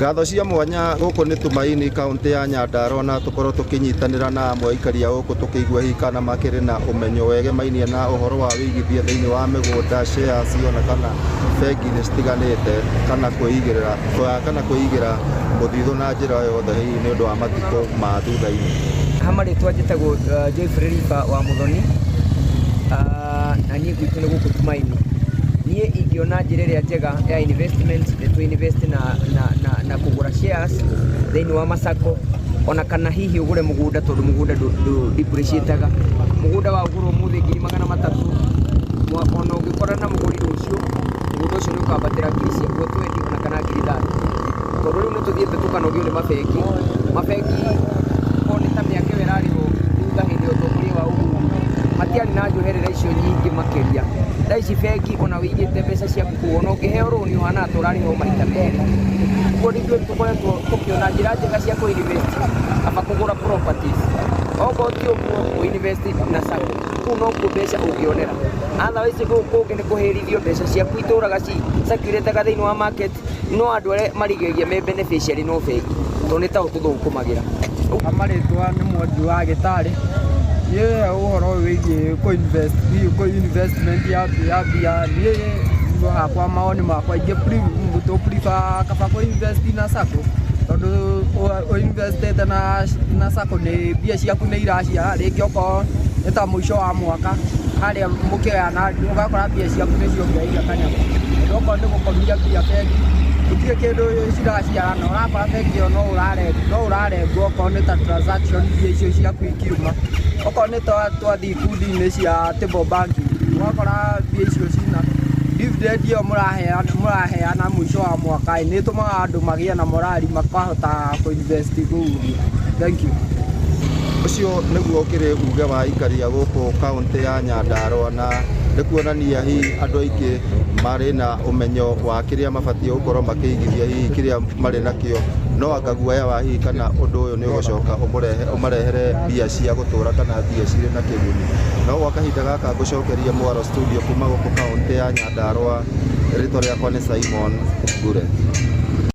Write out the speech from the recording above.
Ngatho cia mwanya gũkũ nĩ Tumaini kaunti ya Nyandarua na tũkorwo tũkĩnyitanĩra na amwe aikari a gũkũ tũkĩigua hihi kana makĩrĩ na ũmenyo wegemainie na ũhoro wa wĩigithia thĩinĩ wa mĩgũnda, shares ona kana bengi-inĩ citiganĩte kana kwĩigĩrĩra kana kwĩigĩra mũthithũ na njĩra o yothe hihi nĩ ũndũ wa matukũ ma thutha-inĩ. Ha marĩtwa njĩtagwo Joyfrey Riba wa Mũthoni, na niĩ gwitũ nĩ gũkũ Tumaini. Niĩ ingĩona njĩra ĩrĩa njega ya investment nĩ tũ invest na kũgũra shares thĩinĩ wa masacco ona kana hihi ũgũre mũgũnda tondũ mũgũnda ndũ depreciate-aga. Mũgũnda waũgũra ũmũthĩ 300,000, ona ũngĩkora na mũgũri rũciũ, mũgũnda ũcio nĩ ũkambatĩra ngiri ciakuo 20 ona kana 30,000. Tondũ rĩu nĩ tũthiĩte tũkanogio nĩ mabengi. Mabengi okorwo nĩ ta mĩaka ĩyo ĩrarĩ ho thutha hĩndĩ ya ũtongoria wa Uhuru, matiarĩ na njoherera icio nyingĩ makĩria. Thaa ici bengi ona wĩigĩte mbeca ciaku kũu ona ũngĩheo rũni ũhanaga ta ũrarĩhwo maita merĩ. Ũguo ithuĩ tũkoretwo tũkĩona njĩra njega cia kũ invest kaba kũgũra properties. Okorwo ti ũguo ũ invest na sacco, kũu nokuo mbeca ũngĩonera. Otherwise gũkũ kũngĩ nĩ kũhĩrithio mbeca ciaku itũraga ci circulate ga thĩinĩ wa market no andũ arĩa marigagia me beneficiary no bengi tondũ nĩ tao tũthũkũmagĩra. Marĩtwa nĩ Mwangi wa Gĩtarĩ. Niĩ ũhoro ũyũ wĩgiĩ kũ invest kũ investment ya mbia niĩ hakwa mawoni makwa ingĩ tũ prefer kaba kũ invest na sacco tondũ ũ invest ĩte na sacco nĩ mbia ciaku nĩ iraciara rĩngĩ okorwo nĩ ta mũico wa mwaka harĩa mũkĩoyana ũgakora mbia ciaku nĩ ciongereire kanyamũ. Tondũ okorwo nĩ gũkomia mbia bengi gũtirĩ kĩndũ ciraciara na ũrakora bengi ĩyo no ũrarengwo okorwo nĩ ta transaction mbia icio ciaku ikiuma. Okorwo nĩ twathiĩ ikundi-inĩ cia table banking ũgakora mbia icio cina dividend ĩyo mũraheana mũico wa mwaka nĩ ĩtũmaga andũ magĩe na morali makahota kũ invest kũu ũguo. Thank you. Ũcio nĩguo ũkĩrĩ uge wa aikari a gũkũ kaũntĩ ya Nyandarua na nĩ kuonania hihi andũ aingĩ marĩ na ũmenyo wa kĩrĩa mabatiĩ gũkorwo makĩigithia hihi kĩrĩa marĩ nakĩo no anga guoya wa hihi kana ũndũ ũyũ nĩ ũgũcoka ũmarehere mbia cia gũtũra kana mbia cirĩ na kĩguni. No gwa kahinda gaka ngũcokeria mwaro studio kuma gũkũ kaũntĩ ya Nyandarua, rĩtwa rĩakwa nĩ Simon Ngure.